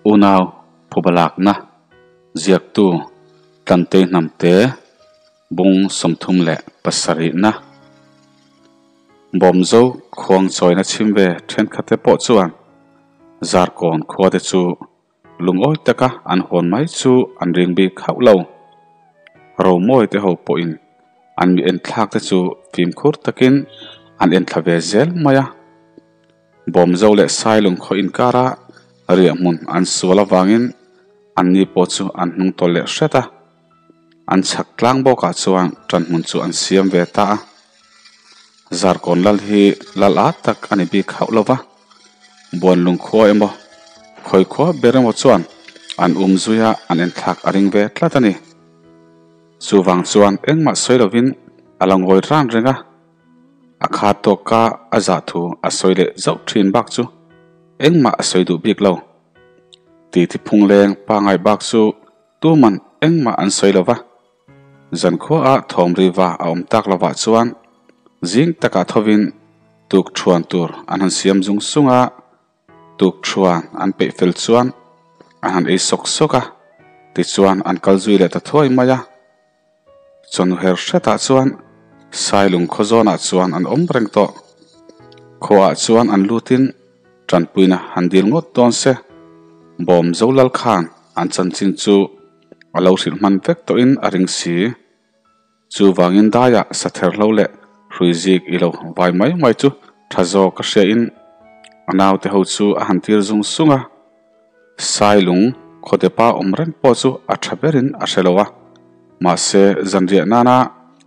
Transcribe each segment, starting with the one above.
Unau phubalakna ziaktu Tlantei Hnamte bung 37na Bawmzo khuangchawina chhim ve thenkhatte pawh chuan Zarkawn khuate chu lungawi taka an hawn mai chu an ring bik hauh lo. Romawi te ho pawhin an mi enthlak te chu fimkhur takin an enthla ve zel mai a. Bawmzo leh Sailung khaw inkara riahhmun an sual avangin anni pawh chu an hnung tawlh leh hret a. An chhak tlang bawkah chuan ṭanhmun chu an siam ve ta a. Zarkawn lal hi lal a tak a ni bik hauh lo va, Buanlung khua emaw, khawi khua ber emaw chuan an um zui a, an enthlak a ring ve tlat a ni. Chuvang chuan engmah sawi lovin a la ngawi ran reng a, a kha tawka a zah thu a sawi leh zauh thin bak chu engmah a sawi duh bik lo. Titi phungleng pangai bak chu tuman engmah an sawi lo va. Zankhua thawm riva a awm tak lovah chuan zing takah thovin tuk thuan tur an han siam zung sung a, tuk thuan an peih fel chuan an han ei sawk sawk a, tichuan an kal zui leh ta thuai mai a. Chawhnu her hretah chuan Sailung khaw zawnah chuan an awm reng tawh. Khuaah chuan an lutin tanpuina han dil ngawt dawn se, Bawm Zolal khan an chanchin chu a lo hrilh hman vek tawhin a ring si. Chuvangin daiah sather hlo leh hrui zik i lo vai mai mai chu tha zawk a hriain a naute ho chu a han tir zung zung a. Sailung khawtepa awm reng pawh chu a tha berin a hre lo a, mahse zanriah nana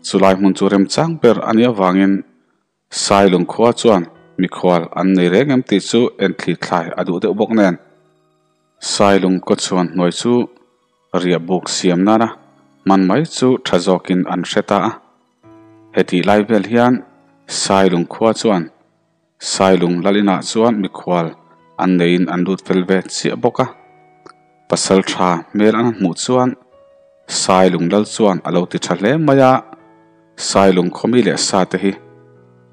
chulai hmun chu remchang ber a nih avangin Sailung khua chuan mikhual an nei reng em tih chu enthli thlai a duh deuh bawk nen. Sailung kawchhuan hnuai chu riah buk siam nana hman mai chu tha zawkin an hre ta a. Hetih lai vel hian Sailung khua chuan Sailung Lalinah chuan mikhual an neiin an lut fel ve chiah bawk a. Pasal tha hmel an hmuh chuan Sailung Lal chuan a lo ti tha hle mai a, Sailung khawmi leh sa te hi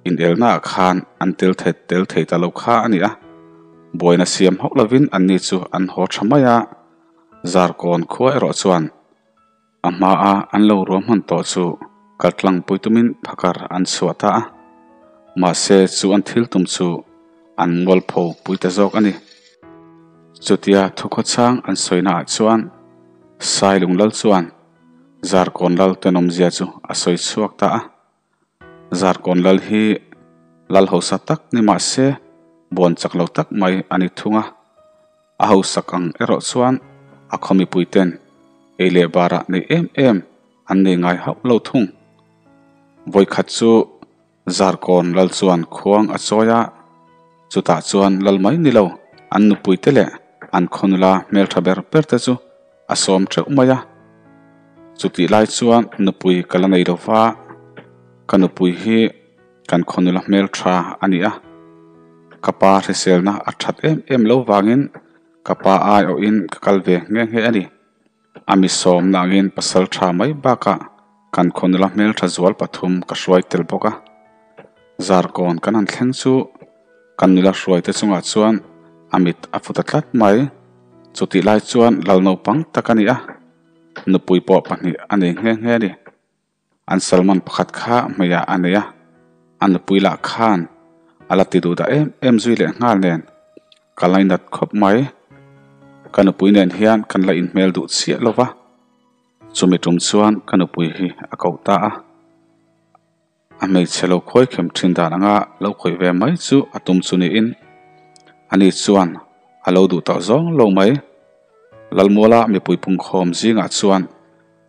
inelnaah khan an tel thei tel thei ta lo kha a ni a, buaina siam hauh lovin anni chu an haw tha mai a, Zarkawn khua erawh chuan a hmaa an lo ruahman tawh chu kaltlang pui tumin phakar an chhuah ta a, mahse chu an thil tum chu an mualpho pui ta zawk a ni. Chutia thukhawchang an sawinaah chuan Sailung Lal chuan Zarkawn Lal tenawmzia chu a sawi chhuak ta a. Zarkawn Lal hi lal hausa tak ni mah se buan chak lo tak mai a ni thung a. A hausak ang erawh chuan a khaw mipuiten ei leh barah nei em em an nei ngai hauh lo thung. Vawikhat chu Zarkawn lal chuan khuang a chawi a, chutah chuan lal mai ni lo an nupuite leh an khaw nula hmeltha ber ber te chu a sawm teuh mai a. Chutih lai chuan nupui ka la nei lo va, ka nupui hi kan khaw nula hmeltha a ni a, ka pa hriselna a that em em lo vangin ka pa aiawhin ka kal ve nghe nghe a ni. A mi sawmna angin pasal tha mai bakah kan khaw nula hmeltha zual pathum ka hruai tel bawk a. Zarkawn kan han thleng chu kan nula hruaite chungah chuan a mit a fu ta tlat mai. Chutih lai chuan lal naupang tak a ni a, nupui pawh pahnih a nei nghe nghe a ni. An Salman pakhat kha hmeiah a nei a, a nupui lah khan a la ti duh dah em em zui leh nghal nen ka lainat khawp mai. Ka nupui nen hian kan la inhmel duh chiah lo va, chumi tum chuan ka nupui hi a koh ta a. A hmeichhe lo khawi khem thin dan anga lo khawih ve mai chu a tum chu niin ani chuan a lo duh tawh zawng lo mai. Lalmuala mipui pungkhawm zingah chuan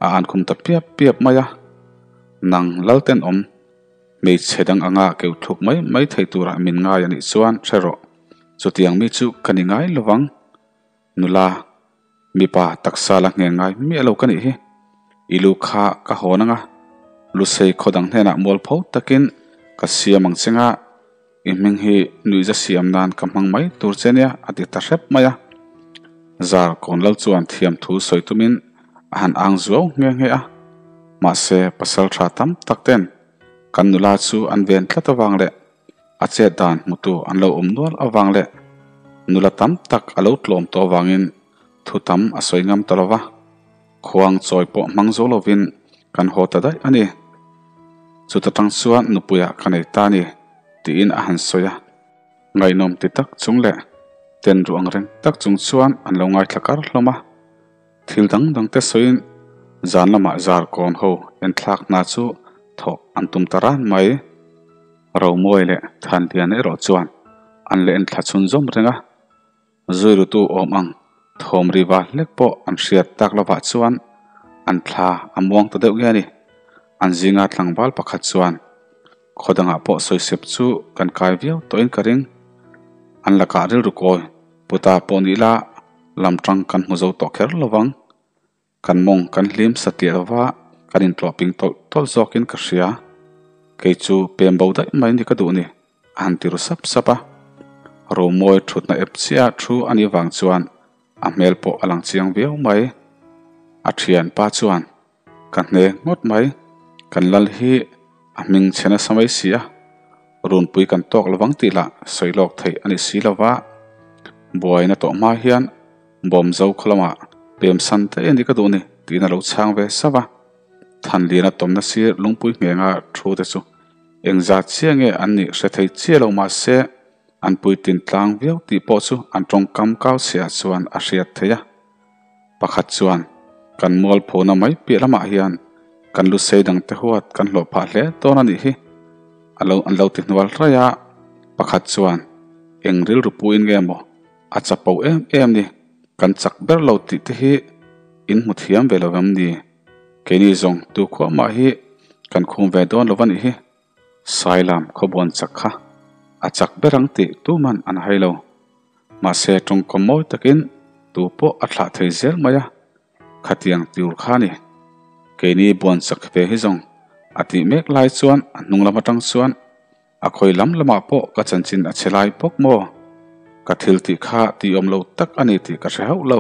a an khum ta piap piap mai a, nang Laltenawm hmeichhe dang anga keu thluk mai mai thei turah min ngai a nih chuan hre rawh, chutiang mi chu ka ni ngai lovang. Nula, mipa taksa la ngheng ngai miah lo ka nih hi. I lu kha ka hawn anga, Lusei khaw dang hnenah mualpho takin ka siam ang che nga, I hming hi nuihza siam nan ka hmang mai tur che nia a ti ta hrep mai a. Zar Kawnlal chuan thiam thu sawi tumin a han ang zuau nghe nghe a. Mahse pasal tha tam tak ten kan nula chu an ven tlat avang leh a chet dan hmutu an lo awm nual avang leh nula tam tak a lo tlawm tawh avangin Thu tam a sawi ngam ta lo va, khuang chawi pawh hmang zo lovin kan haw ta daih a ni. Chuta tang chuan nupuiah ka nei ta a ni, tiin a han sawi a. Ngaihnawm ti tak chung leh ten ruh ang reng tak chung chuan an lo ngaithla kar hlawm a. Thil dang dang te sawiin zan lamah Zarkawn ho enthlak hna chu thawh an tum ta ran mai. Romawi leh Thanliana erawh chuan an la enthla chhunzawm reng a. Zuirutu awm ang thawm ri va hlek pawh an hriat tak lovah chuan an thla a muang ta deuh nge a ni. An zinga tlangval pakhat chuan khaw dangah pawh sawisep chu kan kai viau tawhin ka ring. An lakah rilru kawi puta pawh ni ila lam tang kan hmu zo tawh kher lovang. Kan mawng kan hlim satliah lova kan intlawh ping tawlh tawlh zawkin ka hria. Kei chu pem bo daih mai ni ka duh ni, a han ti ru sap sap a. Romawi thutna ep chiah thu a nih vang chuan a hmel pawh a lang chiang viau mai. A thianpa chuan, Ka hne ngawt mai, kan lal hi a hming chhe nasa mai si a, runpui kan tawk lovang tih lah sawi lawk theih a ni si lova, buaina tawh hma hian Bawmzo khaw lamah pem san daih a ni ka duh ni tiin a lo chhang ve sap a. Thanliana tawmna sir lungpui nghenga thu te chu engzat chiah nge an nih hre thei chiah lo mahse an puitlin tlang viau tih pawh chu an tawngkam kau chhiah chuan a hriat theih a. Pakhat chuan kan mualphona mai piah lamah hian kan lu sei dang te huat kan hlawh phah hle dawn a nih hi a lo an lo ti hnual raih a. Pakhat chuan eng rilru puin nge maw A chapo em em ni, kan chak ber lo tih te hi in hmu thiam ve lo em ni? Keini zawng tu khuah mah hi kan khum ve dawn lo a nih hi. Sailam khawbuan chak kha a chak ber ang tih tuman an hai lo. Mahse tawngkam mawi takin tu pawh a thlah thei zel mai a, khatiang tur kha ni. Keini buan chak ve hi zawng a tih mek lai chuan a hnung lam atang chuan A khawi lam lamah pawh ka chanchin a chhe lai bawk maw? Ka thil tih kha tih awm lo tak a ni tih ka hre hauh lo.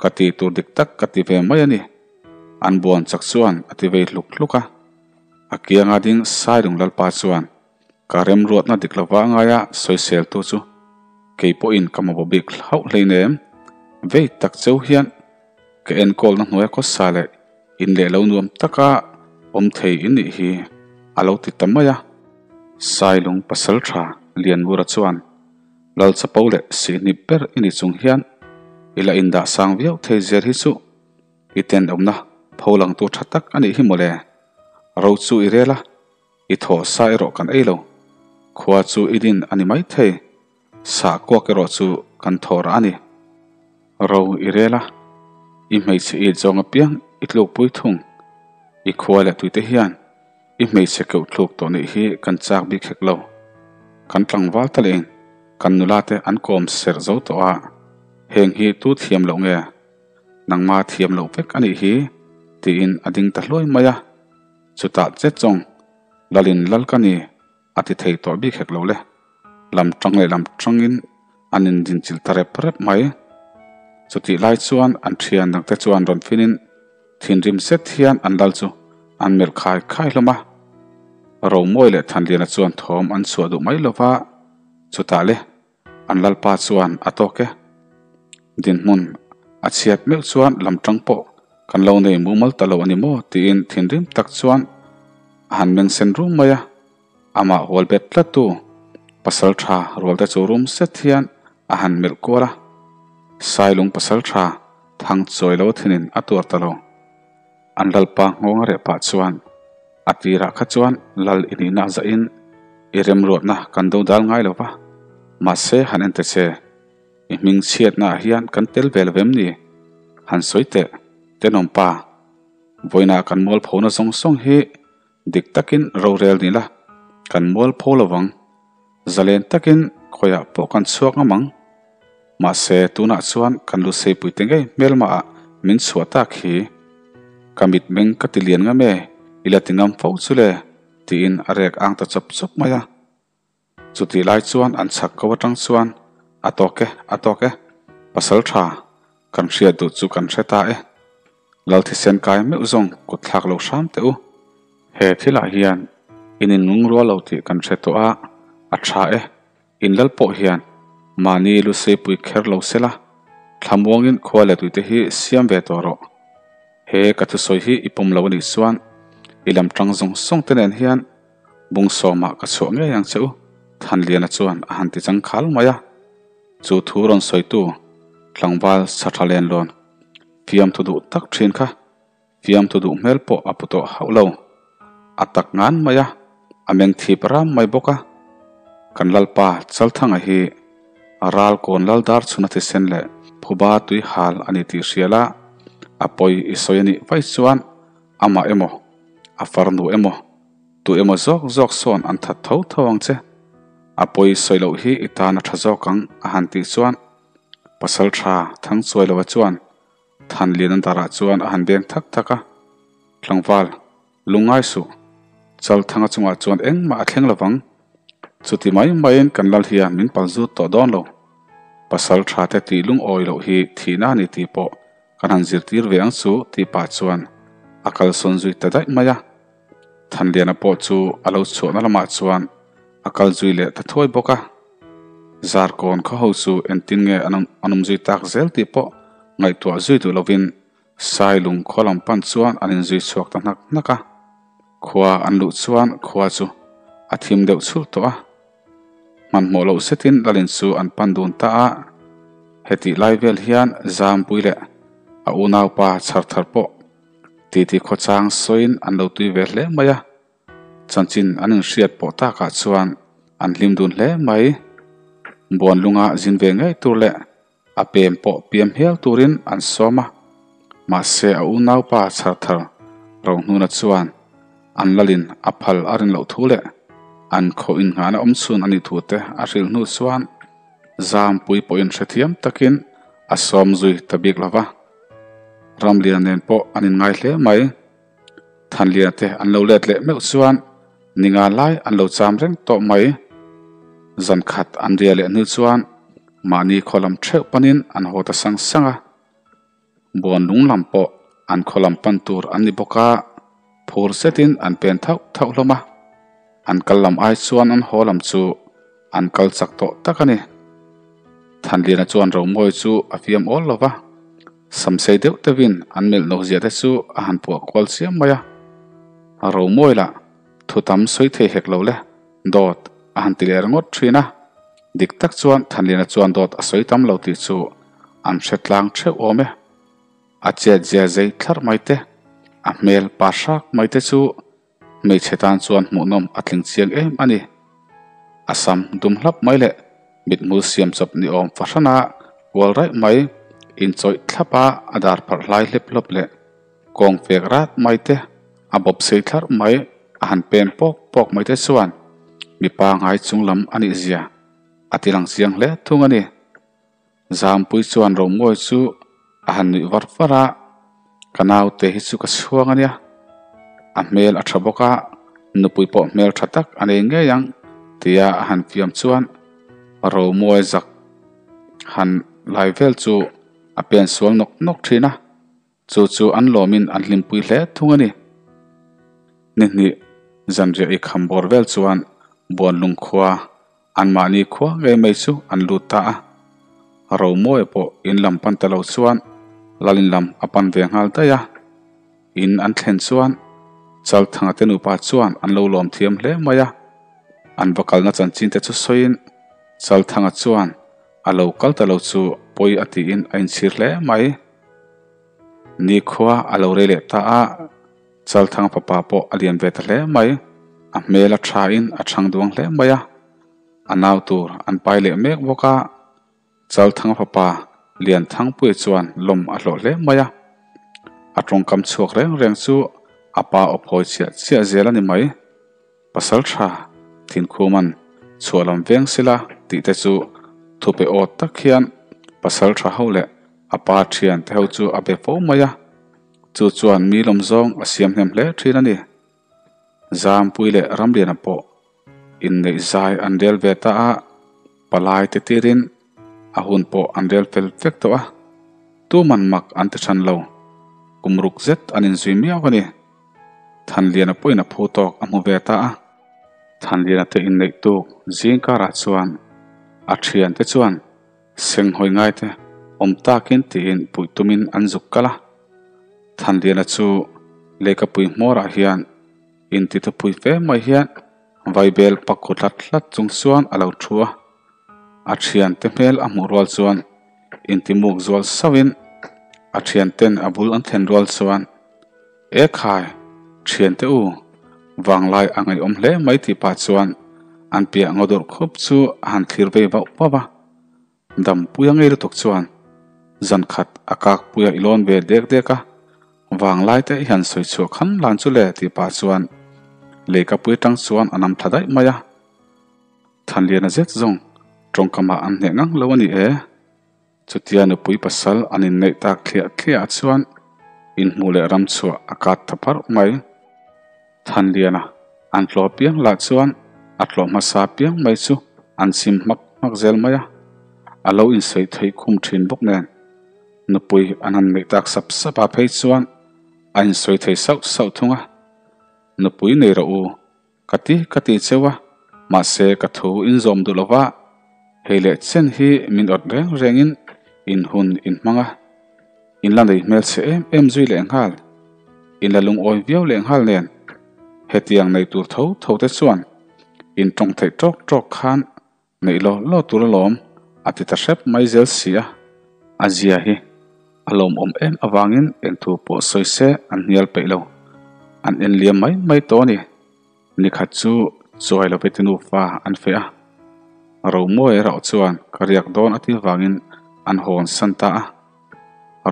Ka tih tur dik tak ka ti ve mai a ni. An buan chak chuan a ti vei hluk hluk a. A kianga ding Sailung Lalpa chuan ka remruatna dik lova ngaia sawiseltu chu kei pawhin ka mamawh bik hlauh hleinem. Vei tak cheu hian ka enkawlna hnuaia khawsa leh In leh lo nuam taka awm thei in nih hi a lo ti ta mai a. Sailung pasal tha Lianmura chuan Lal chapo leh sihhnip ber i ni chung hian i la indah sang viau thei zel hi chu i tenawmna pholangtu tha tak a nih hi mawle. Ro chu i rel a, i thawh sa erawh kan ei lo. Khua chu i din a ni maithei. Sah kuak erawh chu kan thaw rah a ni. Ro i rel a, i hmeichhe it zawng apiang i tlukpui thung. I khua leh tuite hian i hmeichhe keuh thluk tawh nih hi kan chak bik hek lo. Kan tlangval ta leh in kan nula te an kawm serh zo tawh a, heng hi tu thiam loh nge? Nangma thiam loh vek a nih hi, tiin a ding ta hluai mai a. Chutah chet zawng Lalin lal ka ni. A ti thei tawh bik hek lo le. Lam tang leh lam tangin an indinchilh ta rep rep mai. Chutih lai chuan an thian dangte chuan rawn finin thinrim zet hian an lal chu an melh khai khai hlawm a. Romawi leh Thanliana chuan thawm an chhuah duh mai lo va, chutah le an lalpa chuan a tawk e. Dinhmun a chhiat meuh chuan lam tang pawh kan lo nei mumal ta lo a ni maw tiin thinrim tak chuan a han meng sen rum mai a. Amah hual bet tlattu pasal tha rualte chu rum set hian a han melh kual a. Sailung pasal tha thang chawi lo thinin a tuar ta lo. An lalpa nghawng a reh pah chuan a tirah kha chuan lal i nihna zahin i remruatna kan do dal ngai lo va, mahse han en ta che, i hming chhiatnaah hian kan tel ve lo em ni? Han sawi teh, tenawmpa, vawiinah kan mualphona zawng zawng hi Dik takin rorel ni la, kan mual pho lo vang. Zalen takin khawiah pawh kan chhuak ngam ang. Mahse, tunah chuan kan lu seipui te ngei hmelmahah min chhuah tak hi. Ka mitmeng ka ti lian ngam e, i la ti ngam fo chu le, tiin a rek ang ta chawp chawp mai a. Chutih lai chuan an chhak ko atang chuan, A tawk e, a tawk e, pasal tha, kan hriat duh chu kan hre ta e. Lal thisen kai meuh zawng kut thlak lo hram teh u. He thilah hian in inngung rual lo tih kan hre tawh a, a tha e. In lal pawh hian mahni lu seipui kher lo sela. Thlamuangin khua leh tuite hi siam ve tawh rawh. He ka thusawi hi i pawm lo anih chuan i lam tang zawng zawng te nen hian bung sawmah ka chhuah ngei ang che u, Thanliana chuan a han ti chang khal mai a. Chu thu rawn sawitu tlangval sa tha len lawn fiamthu duh tak thin kha fiamthu duh hmel pawh a pu tawh hauh lo. A tak ngan mai a, a meng thip ram mai bawk a. Kan Lalpa Chalthanga hi ral kawn lal dar chhuna thisen leh phuba tui hal a ni tih hria la, a pawi i sawi a nih vaih chuan amah emaw, a farnu emaw, tu emaw zawk zawk sawn an that tho tho ang che. A pawi sawi loh hi i tan a tha zawk ang a han tih chuan Pasal tha Thangchuailova chuan Thanlian an darah chuan a han beng thak thak a, Tlangval, lungngai suh, Chalthanga chungah chuan engmah a thleng lovang. Chuti mai maiin kan lal hian min pal zut tawh dawn lo. Pasal tha te tih lungawi loh hi thihna a ni tih pawh kan han zirtir ve ang chu tih pah chuan a kalsawn zui ta daih mai a. Thanliana pawh chu a lo chhuahna lamah chuan a kal zui leh ta thuai bawk a. Zarkawn khaw ho chu engtin nge an awm zui tak zel tih pawh ngaihtuah zui duh lovin Sailung khaw lam pan chuan an inzui chhuak ta hnak hnak a. Khua an luh chuan khua chu a thim deuh chhulh tawh a. Hmanhmawh loh zetin Lalin chu an pan dun ta a. Hetih lai vel hian Zampui leh a unaupa chhar thar pawh titi khawchang sawiin an lo tui ve hle mai a. Chanchin an inhriat pawh takah chuan an hlim dun hle mai. Buanlunga zin ve ngei tur leh a pem pawh piam hial turin an sawm a. Mahse a unaupa chhar thar Rohnuna chuan an lalin a phal a rin loh thu leh an khaw innghahna awm chhun a nih thu te a hrilh hnu chuan Zampui pawhin hrethiam takin a sawm zui ta bik lo va. Ramlian nen pawh an inngai hle mai. Thanliana te an lo let leh meuh chuan ninga lai an lo cham reng tawh mai. Zan khat an ria leh hnu chuan mahni khaw lam theuh panin an haw ta sang sang a. Buan lung lam pawh an khaw lam pan tur an ni bawk a, phur zetin an pen thauh thauh hlawm a. An kal lam ai chuan an haw lam chu an kal chak tawh tak a ni. Thanliana chuan Romawi chu a fiam awl lo va. Samsei deuh deuhin an melh no zia te chu a han puah kual chiam mai a. Romawi lah thu tam sawi thei hek lo le, dawt a han ti leh ringawt thin a. Dik tak chuan Thanliana chuan dawt a sawi tam lo tih chu an hre tlang theuh awm e. A chet zia zei thlarh mai te, a hmel pa hrak mai te chu Hmeichhe tan chuan hmuhnawm a tling chiang em a ni. A sam dum hlap mai leh mithmul siam chawp ni awm fahrana kual raih mai, inchawih thlap a a dar pharh hlai hlep hlawp leh kawng fek rat mai te, a bawp sei thlarh mai, a han pen pawk pawk mai te chuan mipa ngai chung lam a nih zia a ti lang chiang hle thung a ni. Zampui chuan Romawi chu a han nuih var var a, Ka naute hi chu ka chhuang a nia, a hmel a tha bawk a, nupui pawh hmel tha tak a nei ngei ang tia a han fiam chuan Romawi zak han lai vel chu a pen sual nawk nawk thin a. Chu chu an lawmin an hlimpui hle thung a ni. Ni hnih zanriah i kham bawr vel chuan Buanlung khua anmahni khua ngei mai chu an lut ta a. Romawia pawh in lam pan ta lo chuan Lalin lam a pan ve nghal daih a. In an thlen chuan Chalthanga te nupa chuan an lo lawm thiam hle mai a. An va kalna chanchin te chu sawiin Chalthanga chuan a lo kal ta lo chu pawi a tiin a inchhir hle mai. Nikhua a lo rei leh ta a, Chalthang fapa pawh a lian ve ta hle mai. A hmel a thain a chhang duang hle mai a, a nau tur an pai leh mek bawk a. Chalthang fapa Lianthangpuia chuan lawm a hlawh hle mai a, a tawngkam chhuak reng reng chu a pa aw phawi chiah chiah zel a ni mai. Pasal tha Thinkhuman chhuah lam veng sila tih te chu thupe awt tak hian pasal tha ho leh a pa thian te ho chu a be fo mai a, chu chuan mi lawm zawng a siam hnem hle thin a ni. Zampui leh Ramliana pawh inneih zai an rel ve ta a, palai te tirin a hun pawh an rel fel vek tawh a, tuman mak an ti hran lo, kum ruk zet an inzui miau a ni. Thanliana pawhin a phu tawk a hmu ve ta a. Thanliana te inneih tuk zing karah chuan a thiante chuan senghawi ngai te Awm takin tiin puih tumin an zuk kal a. Thanliana chu lehkhapui hmawrah hian intithupui fe mai hian vaibel pak khu hlat hlat chung chuan a lo thu a. A thiante hmel a hmuh rual chuan intimuk zual sauhin a thianten a bul an thlen rual chuan, E khai, thiante u, vanglai a ngaihawm hle mai tih pah chuan an piah ngaw dawrh khup chu a han thlir vei vauh vauh a. Dampuia ngei lutuk chuan zan khat a kakpuia i lawn ve dek dek a, vanglai te i han sawi chhuah khan lan chu le tih pah chuan leikapui atang chuan a nam thla daih mai a. Thanliana zet zawng tawngkamah an hneh ngang lo a ni e. Chutia nupui pasal an inneih tak thliah thliah ah chuan inhmuh leh ram chhuah a kat tha pharh mai. Thanliana an tlawh piang lah chuan a tlawh hmasa piang mai chu an chim hmak hmak zel mai a, a lo insawi theih khum thin bawk nen nupui an han neih tak sap sap ah phei chuan a insawi thei sauh sauh thung a, Nupui nei rawh u, Ka ti ka ti cheu a, mahse ka thu in zawm duh lova, hei leh chen hi min awt reng rengin in hun in hmang a, in la nei hmel chhe em em zui leh nghal, in la lungawi viau leh nghal nen, hetiang nei tur tho tho te chuan in tawng theih tawk tawk khan Neih law law tur alawm a ti ta hrep mai zel si a, a zia hi a lawmawm em avangin engthu pawh sawi se an hnial peih lo, an en liam mai mai tawh a ni. Nikhat chu chuai lo veti nufa an feh a, Romawi erawh chuan ka riak dawn a tih vangin an hawn san ta a,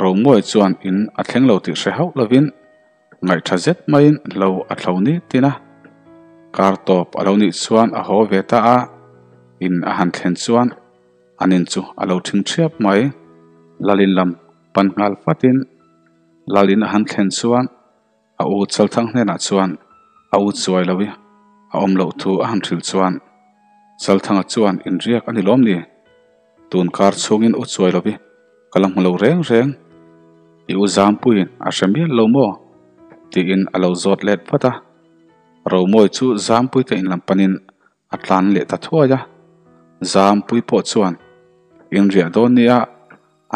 Romawi chuan in a thleng lo tih hre hauh lovin Ngaihṭha zet maiin hlo a thlo ni tin a, kar tawp a lo nih chuan a haw ve ta a, in a han thlen chuan an in chu a lo ṭhing ṭhiap mai. Lalin lam pan nghal fatin Lalin a han thlen chuan a u Chalthang hnenah chuan a u chuai lo i a awm loh thu a han hrilh chuan Chalthanga chuan inriak a ni lawm ni? Tun kar chhungin u chuai lo i ka la hmu lo reng reng. I u Zampuiin a hre mial lo maw? tiin a lo zawt let vat a. Romawi chu Zampui te inlam panin a tlan leh ta thuai a. Zampui pawh chuan, In riah dawn nia,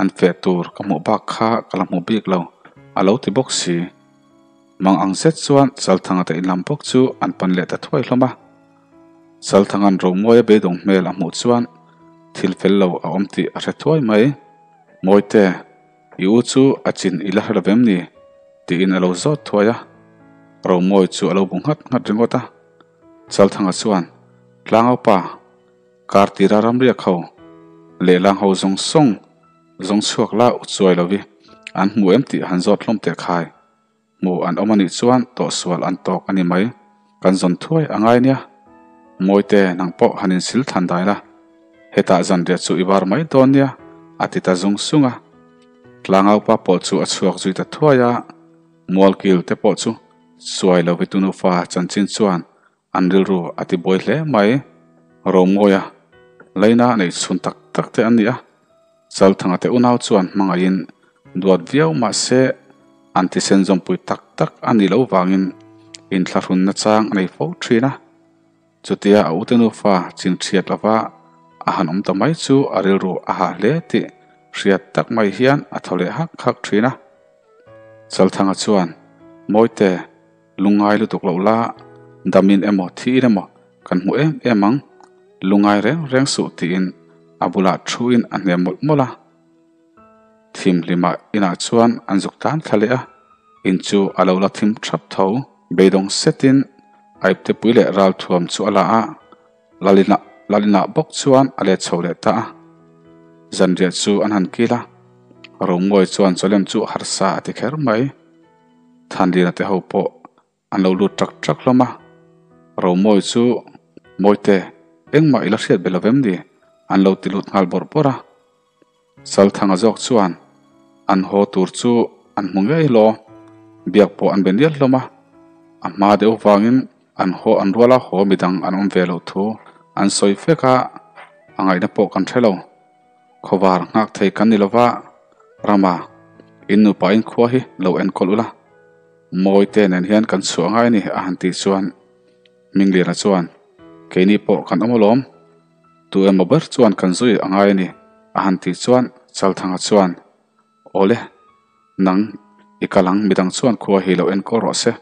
an feh tur ka hmuh bak kha ka la hmu bik lo, a lo ti bawk si. Mang ang zet chuan Chalthanga te inlam bawk chu an pan leh ta thuai hlawm a. Chalthanga'n Romawia beidawng hmel a hmuh chuan thil fel lo a awm tih a hre thuai mai. Mawite, i u chu a chin i la hre lo vem ni? tiin a lo zawt thuai a. Romawi chu a lo bu nghat nghat ringawt a. Chalthanga chuan, Tlangaupa, kar tira ramriak ho, lehlang ho zawng sawng zawng chhuak la u chuai lo i, an hmu em tih han zawt hlawm teh khai. Hmu an awm a nih chuan tawhsual an tawk a ni mai. Kan zawn thuai a ngai nia. Mawite nang pawh han insil thlan dai la. Hetah zanriah chu i bar mai dawn nia, a ti ta zung sung a. Tlangaupa pawh chu a chhuak zui ta thuai a, Mualkil te pawh chu chuai lo vitu nufa chanchin chuan An rilru a ti buai hle mai. Romawia laina a neih chhun tak tak te an ni a, Chalthanga te unau chuan hmangaihin duat viau mah se an thisen zawmpui tak tak a nih loh vangin inthlahrunna chang a nei fo thin a. Chutia a ute nufa chin hriat lova a han awm ta mai chu a rilru a hah hle tih hriat tak mai hian a thaw leh hak hak thin a. Chalthanga chuan, Mawite, Lungngai lutuk loh la, damin emaw thiin emaw kan hmu em em ang, lungngai reng reng suh tiin a bulah thuin a hnem mawlh mawlh a. Thim hlimah inah chuan an zuk tlan thla leh a, in chu a lo la thim thap tho. Beidawng setin a iptepui leh ralthuam chu a la a, Lalina Lalina bawk chuan a let chho leh ta a. Zanriah chu an han kil a, Romawi chuan chawlem chu harsa a ti kher mai. Thanliana te ho pawh an lo lut ṭak ṭak hlawm a, Romawi chu Mawite engmah i la hriat be lo vem ni? an lo ti lut nghal bawrh bawrh a. Salthanga zawk chuan an haw tur chu an hmu ngei hlaw, biak pawh an be nial hlawm a, a hma deuh vangin an haw an ruala haw midang an awm ve loh thu an sawi fek a, a ngaihna pawh kan hre lo. Khawvar nghak thei kan ni lova, Rama, in nupa in khua hi lo enkawl ula, Mawite nen hian kan chhuah ngai a ni a han tih chuan Mingliana chuan, Keini pawh kan awm alawm, tu emaw ber chuan kan zui a ngai a ni a han tih chuan Chalthanga chuan, Awle, nang i kal ang, midang chuan khua hi lo enkawl rawh se.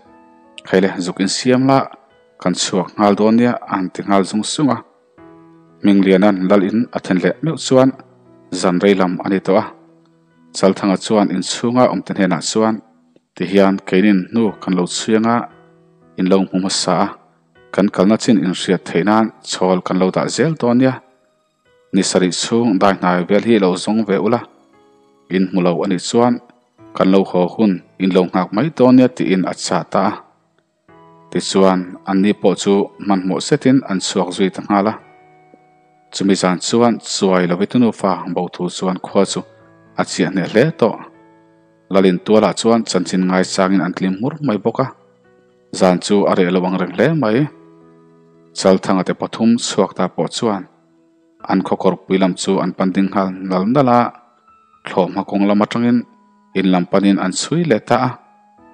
Khaile, zuk insiam la, kan chhuak nghal dawn nia a han ti nghal zung zung a. Hmingliana'n lal in a then leh meuh chuan zan rei lam a ni tawh a. Chalthanga chuan inchhunga awmte hnenah chuan, Tihian keinin hnu kan lo chhui anga in lo hmu hmasa a, kan kalna chin inhriat theih nan chhawl kan lo dah zel dawn nia. Ni sarih chhung dai hnai vel hi lo zawng ve ula, in hmu lo a nih chuan kan lo haw hun in lo nghak mai dawn nia tiin a chah ta a. Tichuan, anni pawh chu hmanhmawh zetin an chhuak zui ta nghal a. Chumi zan chuan chuai lovite nufa bo thu chuan khua chu a chiah hneh hle tawh. Lalin tualah chuan chanchin ngaichangin an tlim hmur mai bawk a. Zan chu a reh lo ang reng hle mai. Chalthanga te pathum chhuak ta pawh chuan an khawkawr pui lam chu an pan ding nghal nal nal a, thlawhhma kawng lam atangin in lam panin an chhui leh ta a.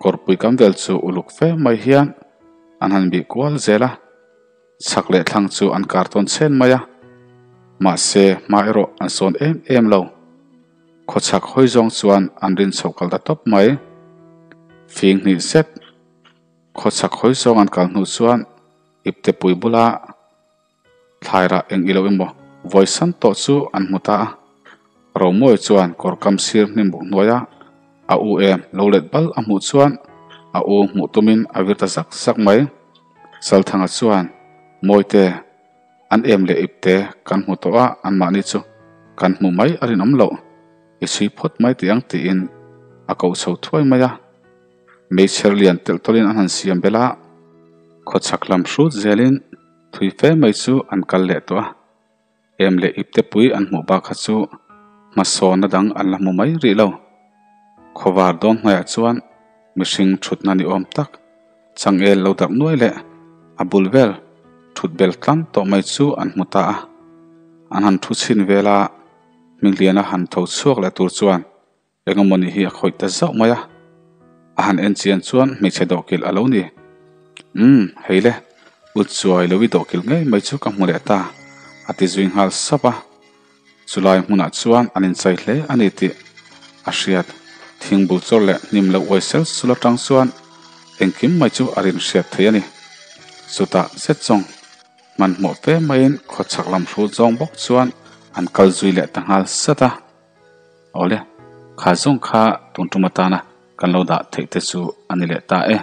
Kawrpui kam vel chu uluk fe mai hian an han bih kual zel a, chhak leh thlang chu an kar tawn chhen mai a, mahse hma erawh an sawn em em lo. Khawchhak hawi zawng chuan an rin chhoh kal ta tawp mai. Fing hnih zet khawchhak hawi zawng an kal hnu chuan iptepui bula Thlairah eng ilo emaw vawi san tawh chu an hmu ta a. Romawi chuan kawr kam sir hnim buk hnuaia a u em lo let bal a hmuh chuan a u hmuh tumin a vir ta zak zak mai. Chalthanga chuan, Mawite, an em leh ipte kan hmu tawh a, anmahni chu kan hmuh mai a rinawm loh. I chhui phawt mai tih ang tiin a koh chho thuai mai a. Meichher lian telh tawlhin an han siam belh a, khawchhak lam hrut zelin thui fe mai chu an kal leh tawh a, em leh ipte pui an hmuh bak kha chu hmasawnna dang an la hmu mai rih lo. Khawvar dawn hnuaiah chuan mihring thutna ni awm tak changel lo darh nuai leh a bul vel thut bel tlang tawh mai chu an hmu ta a, an han thu chhin vel a, Hmingliana han tho chhuak leh tur chuan Engemaw ni hi a khawih ta zauh mai a, a han en chian chuan hmeichhe dawhkilh a lo ni. Umm, hei le, u chuai lo i dawhkilh ngei mai chu ka hmu leh ta, a ti zui nghal sap a. Chulai hmunah chuan an inchai hle a ni tih a hriat. Thingbul chawr leh hnim lo uai sel sul atang chuan engkim mai chu a rin hriat thei a ni. Chutah zet zawng hmanhmawh fe maiin khawchhak lam hrut zawng bawk chuan an kal zui leh ta nghal sat a. Awle, kha zawng kha tun tum atana kan lo dah theih te chu a ni leh ta e.